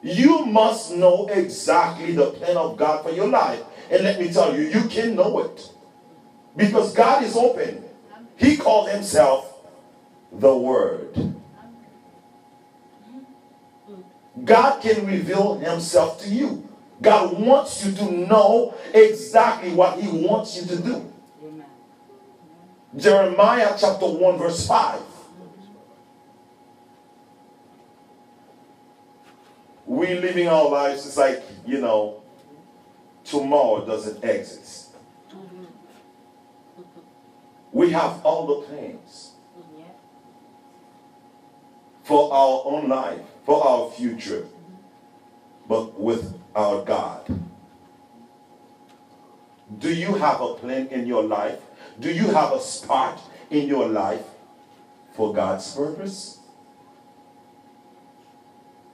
You must know exactly the plan of God for your life. And let me tell you, you can know it. Because God is open. He called himself the Word. God can reveal himself to you. God wants you to know exactly what he wants you to do. Jeremiah chapter one verse five. We living our lives, it's like, you know, tomorrow doesn't exist. We have all the plans for our own life, for our future, but with our God. Do you have a plan in your life? Do you have a spot in your life for God's purpose?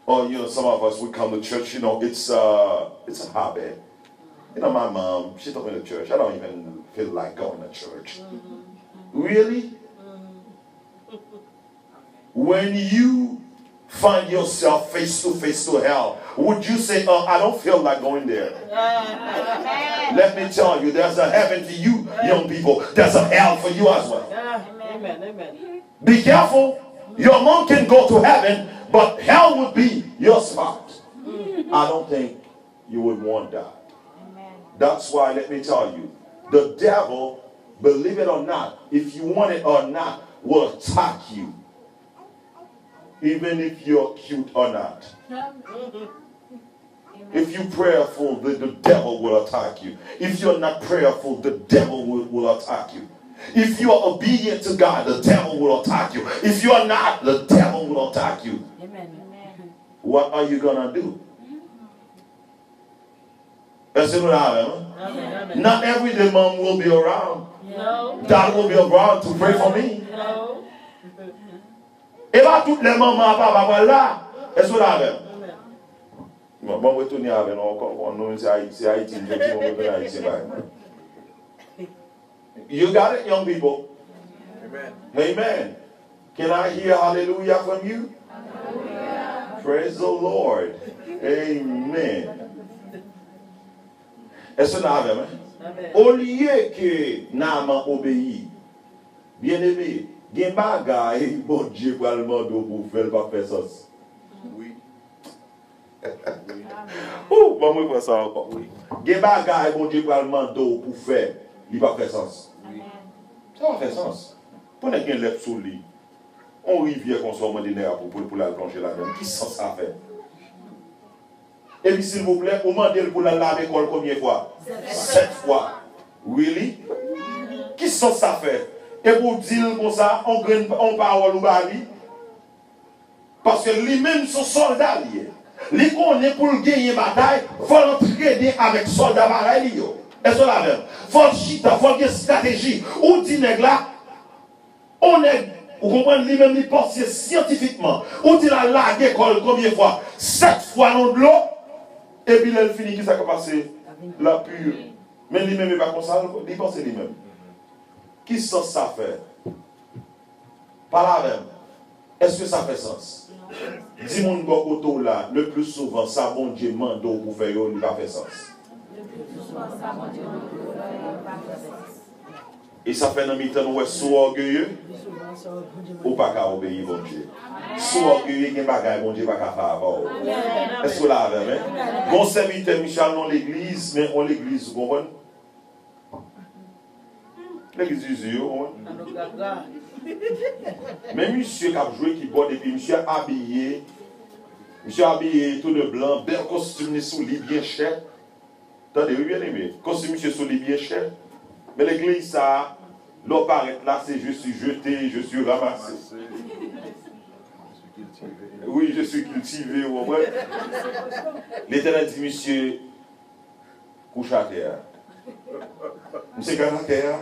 Or, you know, some of us, we come to church, you know, it's a, it's a habit. You know, my mom, she took me to church. I don't even feel like going to church. Really? When you find yourself face to face to hell, would you say, "Oh, I don't feel like going there"? Let me tell you, there's a heaven for you, young people. There's a hell for you as well. Amen. Amen. Be careful. Your mom can go to heaven, but hell would be your spot. I don't think you would want that. That's why, let me tell you, the devil, believe it or not, if you want it or not, will attack you. Even if you're cute or not. If you prayerful, the, the devil will attack you. If you're not prayerful, the devil will, will attack you. If you are obedient to God, the devil will attack you. If you are not, the devil will attack you. Amen. What are you gonna do? Èske nou la avè m? Not every day mom will be around. No. Dad will be around to pray for me. No. E pa tout lè manman ak papa pral la. Èske nou la avè m? Bon, bon, retounen avè nou ankò. Bon, nou se Ayiti, se Ayiti, nou se Ayiti, nou retounen Ayiti, bay. You got it, young people? Amen. Can I hear hallelujah from you? Praise the Lord. Amen. Èske nou avè m? Olye ke Naaman obeyi, byeneme, gen bagay Bondye pral mande w pou w fè l p ap fè sans. Ou, ban mwen pran sa ankò. Gen bagay Bondye pral mande w pou fè, li p ap fè sans. Sa pa fè sans. Pou nèg gen lèp sou li, yon rivyè konsa, w mande nèg la pou, pou, pou l al plonje ladan l. Ki sans sa fè? Epi silvouplè, ou mande l pou l al lave kò l konbyen fwa? Sèt fwa. Really? Ki sans sa fè? Epi w di l konsa, yon grenn, yon pawòl ou ba li? Paske li menm se yon sòlda li ye. Li konnen pou l genyen batay, fò l antrene avèk sòlda parèy li yo. Èske w la avè m? Fò l chita, fò l gen estrateji. Ou di nèg la, yon nèg, ou konprann, li menm li panse syantifikman. Ou di l al lage kò l konbyen fwa? Sèt fwa nan dlo. Epi lè l fini, kisa k ap pase? L ap pire. Men li menm, e pa konsa li panse li menm. Ki sans sa fè? Pale avè m. Èske sa fè sans? Di moun bò kote w la, le pli souvan, sa Bondye mande w pou fè yo, li pa fè sans. E sa fè nan mitan nou wè si w ògeye, ou pa ka obeyi Bondye. Si w ògeye, gen bagay Bondye pa ka fè avè w. Èske w la avè m, en? Gon sèvitè, misye al nan legliz, men yon legliz, ou konprann? Legliz Zuzu yo, ou konprann? Men misye k ap jwe kibòd, epi misye abiye, misye abiye tou de blan, bèl kostim li sou li, byen chè. Tande, wi, byeneme. Kostim misye sou li byen chè. Men legliz sa a, lè w parèt la, se je suis jeté, je suis ramassé. Oui, je suis cultivé, ou konprann? Letènèl di misye, kouche atè a. Misye gade atè a,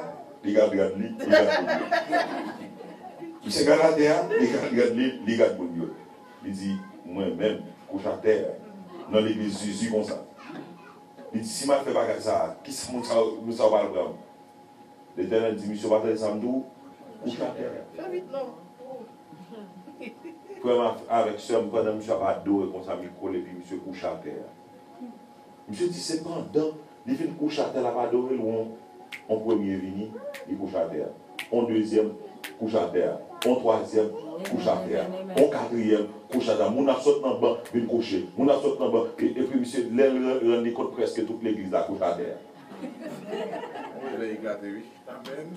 li gade rad li, li gade boul yo. Misye gade atè a, li gade rad li, li gade boul yo. Li di, mwen menm, kouche atè a. Nan legliz Zuzu konsa. Li di, si m al fè bagay sa a, kisa moun sa yo, moun sa yo pral pran m? Letènèl di, misye, w pa tande sa m di w? Kouche atè a. Fè vit non. Frè m avèk sè m, pandan misye ap adore konsa, mi kole, epi misye kouche atè a. Misye di, se pandan li fin kouche atè, l ap adore l, yon, yon premye vini, li kouche atè a. Yon dezyèm, kouche atè a. Yon twazyèm, kouche atè a. Yon katriyèm, kouche atè a. Moun ap sot nan ban, vin kouche. Moun ap sot nan ban, e, epi misye, lè l ran-, rann li kont, prèske tout legliz la kouche atè a. Wi, lè eklate, wi. Amèn.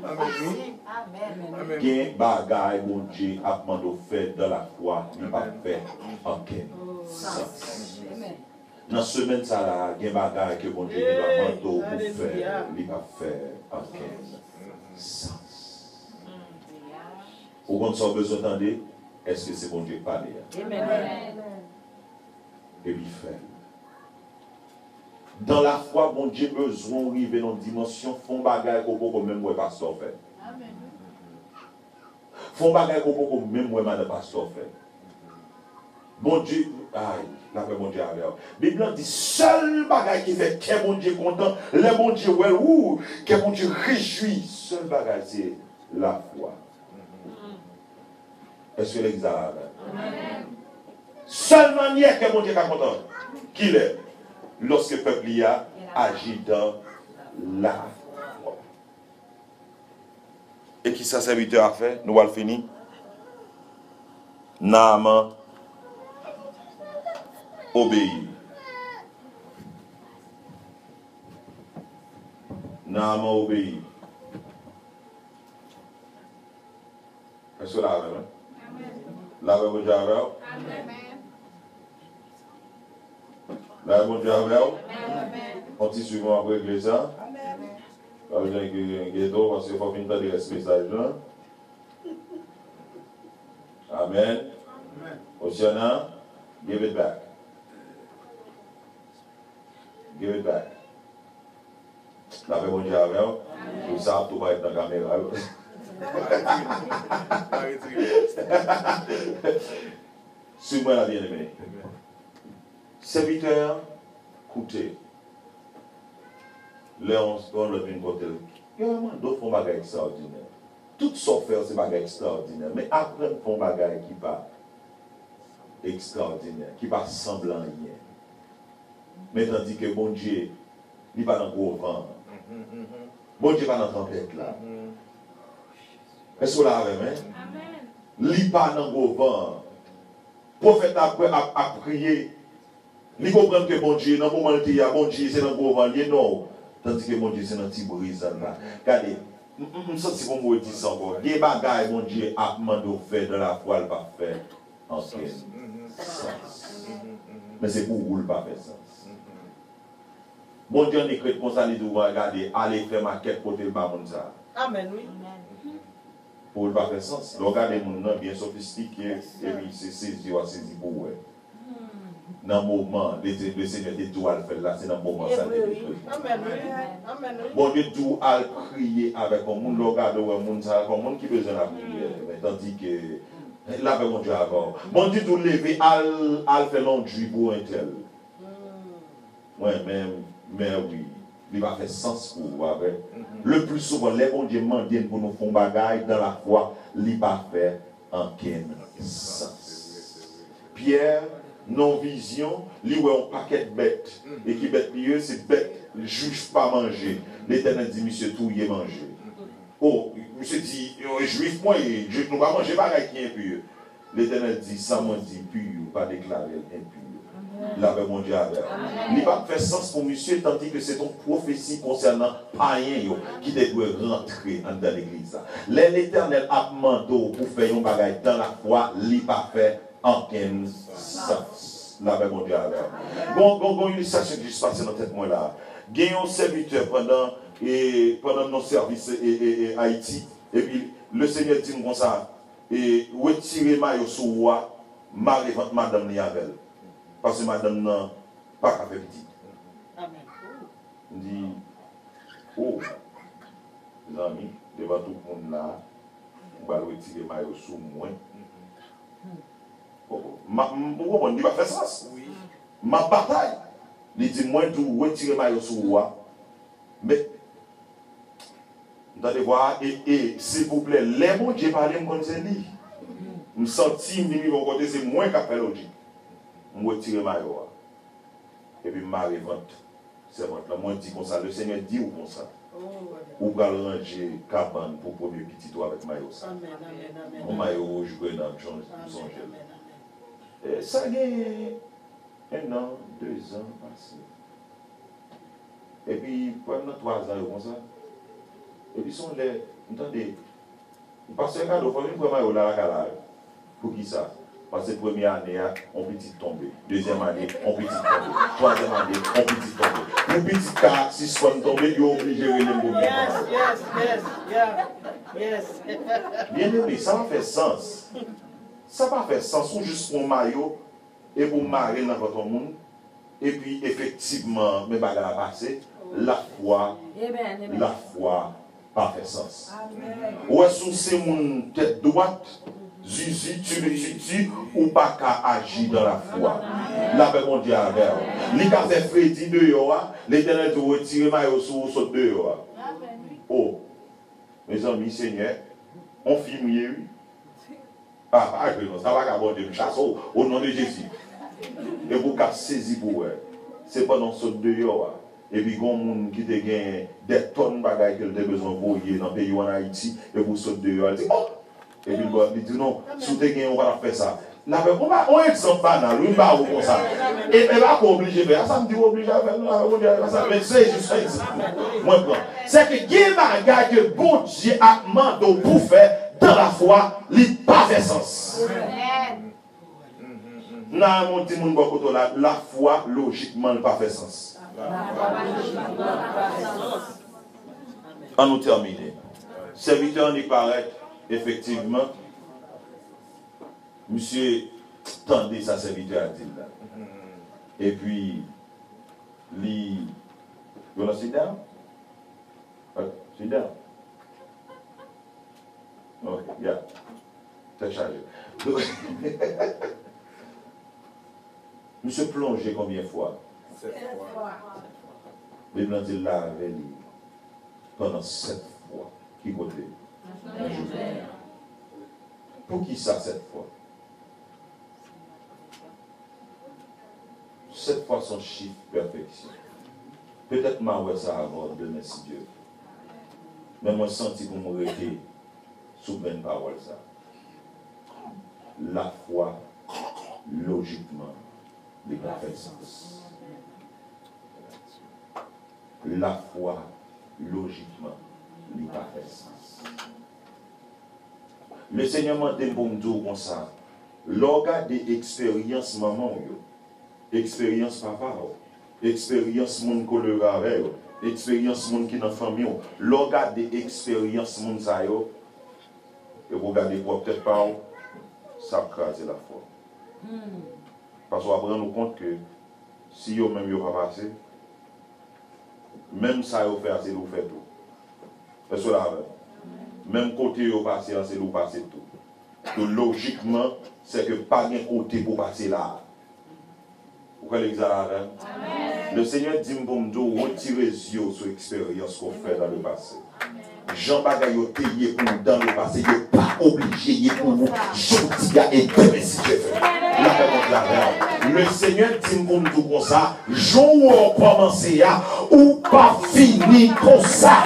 Amèn, wi. Amèn. Gen bagay Bondye ap mande w fè dans la foi, li p ap fè ankenn sans. Nan semèn sa la, gen bagay ke Bondye li va mande w pou fè, li p ap fè ankenn sans. Ou konn sa w bezwen tande? Èske se Bondye k pale a? Epi fè l. Dans la foi, Bondye bezwen w rive nan yon dimansyon, fè yon bagay ke w poko menm wè pastè w fè. Fè yon bagay ke w poko menm wè madan pastè w fè. Bondye, ay, lapè Bondye avè w. Bib lan di, sèl bagay ki fè kè Bondye kontan, lè Bondye wè w, kè Bondye rejwi, sèl bagay se lafwa. Èske legliz la la avè m? Sèl mannyè ke Bondye ka kontan, kilè? Lòske pèp li a aji dan lafwa. E kisa sèvitè a fè? Nou pral fini. Naaman obeyi. Naaman obeyi. Èske w la avè m? Lapè Bondye avè w? Lapè Bondye avè w? Yon ti swiv, m ap regle sa. Pa bezwen gen, gen geto, paske fò w fin tande rès mesaj lan. Amèn. Osyana, give it back. Give it back. Lapè Bondye avè w. Ou sa ap tou parèt nan kamera yo. Swiv mwen la, byeneme. Sèvitè an, koute. Lè yon, yon lòt vin kote l, yo mande w fè yon bagay ekstraòdinè. Tout sa w fè yo se bagay ekstraòdinè. Men aprann fè yon bagay ki pa ekstraòdinè, ki pa sanble anyen. Men tandike Bondye, li pa nan gwo van an. Bondye pa nan tanpèt la. Èske w la avè m, en? Li pa nan gwo van an. Pwofèt la ap, ap, ap priye. Li konprann ke Bondye, nan moman l te ye a, Bondye se nan gwo van l ye, non. Tandike Bondye se nan ti briz la l la. Gade, m, m, m santi pou m redi sa ankò. Gen bagay Bondye ap mande w fè dan lafwa, l p ap fè ankenn sans. Men se pou ou l pa fè sans. Bondye anndan ekrèt konsa, li di w, gade, ale fè makèt, pote l ba moun sa a. Amèn, wi. Pou l pa fè sans. Lè w gade moun nan byen sofistike, epi se sezi w a sezi pou w wè. Nan moman, le, le Senyè te di w al fè l la, se nan moman sa l te dekrete. Amèn, wi. Amèn, wi. Bondye di w al priye avèk yon moun, lè w gade w wè moun sa a, se yon moun ki bezwen lapriyè. Men tandike, lapè Bondye avè w. Bondye di w leve, al, al fè londri pou entèl. Mwen menm, men wi, li pa fè sans pou ou, pa vre? Le pli souvan, lè Bondye mande n pou nou fè yon bagay dan lafwa, li pa fè ankenn sans. Pyè, nan yon vizyon, li wè yon pakèt bèt. E ki bèt li ye? Se bèt Jwif pa manje. Letènèl di misye touye manje. O, misye di, yo, Jwif mwen ye, Jwif nou pa manje bagay ki enpi. Letènèl di, sa mwen di pi yo, pa deklare l enpi. Lapè Bondye avè w. Li pa t fè sans pou misye, tandike se t on pwofesi konsènan payen yo ki te dwe rantre anndan legliz la. Lè Letènèl ap mande w pou fè yon bagay dan lafwa, li pa fè ankenn sans. Lapè Bondye avè w. Gon, gon, gon ilistrasyon ki jis pase nan tèt mwen la. Gen yon sèvitè pandan, e, pandan m nan sèvis, e, e, e, Ayiti, epi Lesenyè di m konsa, e, retire mayo sou ou a, mare vant madanm li avè l. Paske madanm nan pa ka fè pitit. Amèn. M di, o, mezanmi, devan tout moun la, ou pral retire mayo sou mwen. O, m ap, m, ou konprann, li pa fè sans. M ap batay. Li di, mwen di w retire mayo sou ou a. Men, m tande vwa a, e, e, silvouplè, lè Bondye pale, m konn se li. M santi m vin rive yon kote, se mwen k ap fè lojik. M retire mayo a. Epi m mare vant sèvant lan. Mwen di konsa, Lesenyè di w konsa. Ou pral ranje kabann pou premye pitit ou avèk mayo sa. Yon mayo wouj grenan, m chon-, m sonje l. E, sa gen en an, de zan pase. Epi, pral nan twa zan yo konsa. Epi, se yon lè, m tande, pastè Kado, fò vin pran mayo la lakay la. Poukisa? Paske premye ane a, yon pitit tonbe. Dezyèm ane, yon pitit tonbe. Twazyèm ane, yon pitit tonbe. Pou pitit ka sispann tonbe, yo oblije rele m pou m vin pran mayo. Yes, yes, yes, yeah. Yes. Byeneme, sa pa fè sans. Sa pa fè sans. Ou jis pran mayo, epi w mare l nan vant yon moun, epi efektivman, men bagay la pase, lafwa, lafwa pa fè sans. Ou wè, si w se moun tèt dwat, zizi, tibititi, ou pa ka aji dan lafwa. Lapè Bondye avè w. Li ka fè fredi deyò a, Letènèl di w retire mayo sou ou, sot deyò a. O, mezanmi, Senyè, on fi m ye, wi. A, pa jwe non, sa pa ka Bondye, m chase w, o non de Jezi. Epi w ka sezi pou w wè. Se pandan w sot deyò a, epi gon moun ki te gen dè tòn bagay ke l te bezwen voye nan peyi w ann Ayiti, epi w sot deyò a, l di, o! Epi l ba, li di, non, si w te gen, w pa t ap fè sa. Lapè, on ba, on egzanp banal, wi, m ba ou konsa. E, e pa pou oblije fè a, sa m di w oblije a fè l, non, lapè Bondye a fè sa, men se jis egzanp mwen pran. Se ke gen bagay ke Bondye ap mande w pou fè, dan lafwa, li pa fè sans. Amèn. M nan yon timoun bò kote w la, lafwa, lojikman, li pa fè sans. An nou tèmine. Sèvitè annik parèt, efektivman, misye tande sa sèvitè a di l la. Epi, li, you wanna sit down? Uh, sit down. Ok, yeah. Tèt chaje. Misye plonje konbyen fwa? Sèt fwa. Bib lan di l lave li pandan sèt fwa. Ki kote? Nan jounen an. Poukisa sèt fwa? Sèt fwa se yon chif pèfeksyon. Petèt m a wè sa avè w demen, si Dye vle. Men mwen santi pou m rete sou grenn pawòl sa. Lafwa, lojikman, li pa fè sans. Lafwa, lojikman, li pa fè sans. Lesenyè mande m pou m di w konsa, lè w gade eksperyans manman w yo, eksperyans papa w, eksperyans moun ke w leve avè yo, eksperyans moun ki nan fanmi w, lè w gade eksperyans moun sa yo, epi w gade pwòp tèt pa w, sa ap kraze lafwa w. Paske w ap rann ou kont ke si yo menm yo pa pase, menm sa yo fè a, se li w fè tou. Èske w la avè m? Menm kote yo pase a, se li w pase tou. Donk, lojikman, se ke pa gen kote pou pase la a. Ou kwè legliz la la avè m? Le Senyè di m pou m di w, retire zye w sou eksperyans ke w fè dans le passé. Jan bagay yo te ye pou w dans le passé, yo pa oblije ye pou ou jodi a e demen si Dye vle. Lapè Bondye avè w. Le Senyè di m pou m di w konsa, jan w wè w kòmanse a, ou p ap fini konsa.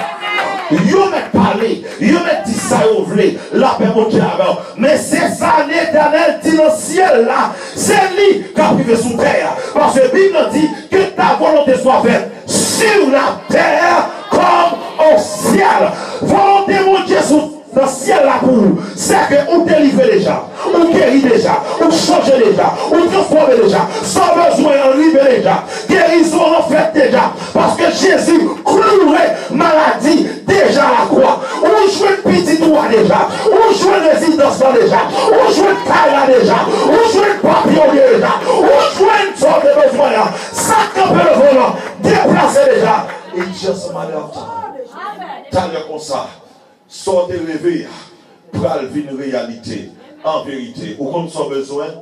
Yo mèt pale, yo mèt di sa yo vle, lapè Bondye avè w. Men se sa Letènèl di nan syèl la, se li k ap rive sou tè a. Paske Bib lan di, que ta volonté soit faite sur la terre comme au ciel. Volonte Bondye sou nan syèl la pou ou, se ke ou delivre deja, ou geri deja, ou chanje deja, ou transfòme deja, sa w bezwen an rive deja, gerizon an fèt deja, paske Jezi kloure maladi deja lakwa. Ou jwenn pitit ou a deja, ou jwenn rezidans lan deja, ou jwenn kay la deja, ou jwenn papye w deja, ou jwenn sa w te bezwen an. Sa k kanpe devan w lan, deplase deja. It's just a matter of time. Talè konsa, sa w te reve a pral vin reyalite. An verite, ou konn sa w bezwen?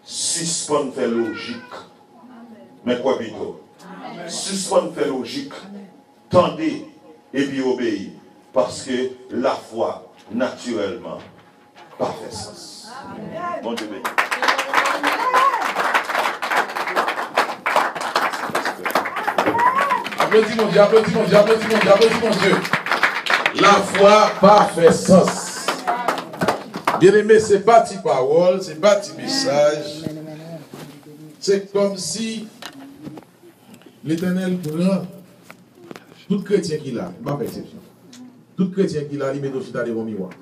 Sispann fè lojik, men kwè pito. Sispann fè lojik. Tande epi obeyi, paske lafwa natirèlman pa fè sans. Bondye beni. Aplodi Bondye, aplodi Bondye, aplodi Bondye, aplodi Bondye. Lafwa pa fè sans. Byeneme, se pa ti pawòl, se pa ti mesaj. Se kòmsi Letènèl pran tout kretyen ki la, m pa fè eksepsyon. Tout kretyen ki la, li mete w chita devan yon miwa.